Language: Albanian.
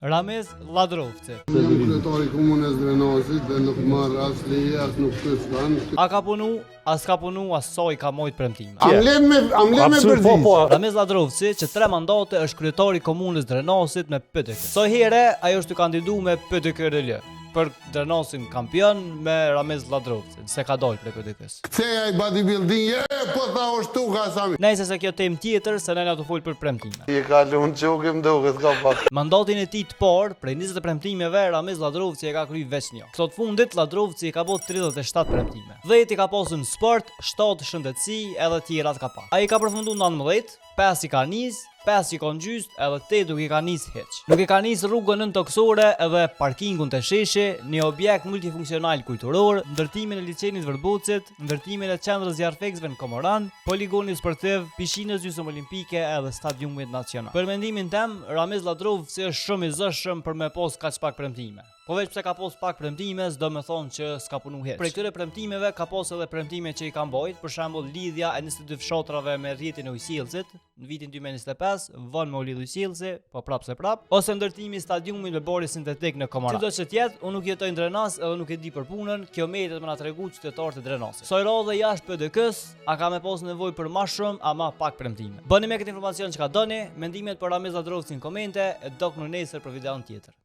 Ramiz Lladrovci. Jam kryetar i komunës Drenasit dhe nuk marr as leje, as nuk pyes vend. A ka punu, a s'ka punu, a sa i ka mojt premtime. A m'len me a m'len me Absolut, po, përgjigj. po. Ramiz Lladrovci që tre mandate është kryetar i komunës Drenasit me PDK. Kësaj here ai është tu kandidu me PDK RL për Drenasin kampion me Ramiz Lladrovcin, se ka dalë prej PDK-s. Kthej ai bodybuilding, je, po tha është tu ka Sami. Nejse se kjo temë tjetër, se ne na tu fol për premtime. I ka lunë quki më duket ka pak. Mandatin e tij të parë, prej 20 premtimeve, Ramiz Lladrovci e ka kry veç një. Këto të fundit, Lladrovci i ka bo 37 premtime. 10 i ka pasur në sport, 7 shëndetësi edhe tjerat ka pak. Ai ka përfundu 19, 5 i ka nis, 5 i ka ngjyst edhe 8 nuk i ka nis hiç. Nuk e ka nis rrugën nëntokësore edhe parkingun te sheshi, një objekt multifunksional kulturor, ndërtimin e liqenit Vërbocit, ndërtimin e qendrës zjarrfikësve në Komoran, poligonit sportiv, pishinës gjysmë olimpike edhe stadiumit nacional. Për mendimin tem, Ramiz Lladrovci është shumë i zëshëm për me pos kaq pak premtime. Po veç pse ka pos pak premtime, s'do me thonë që s'ka punu hiç. Prej këtyre premtimeve ka pos edhe premtime që i ka mbajt, për shembull lidhja e 22 fshatrave me rrjetin e ujësjellësit në vitin 2025, vonë me u lidh ujësjellësi, po prap se prap, ose ndërtimi i stadiumit me bari sintetik në Komoran. Sido që të jetë, unë nuk jetoj në Drenas edhe nuk e di për punën, kjo mbetet me na tregu qytetarët e Drenasit. Kësaj radhe jashtë PDK-s, a ka me pos nevojë për ma shumë, a ma pak premtime. Bëni me këtë informacion çka doni, mendimet për Ramiz Lladrovcin në komente, e doknu nesër për videon tjetër.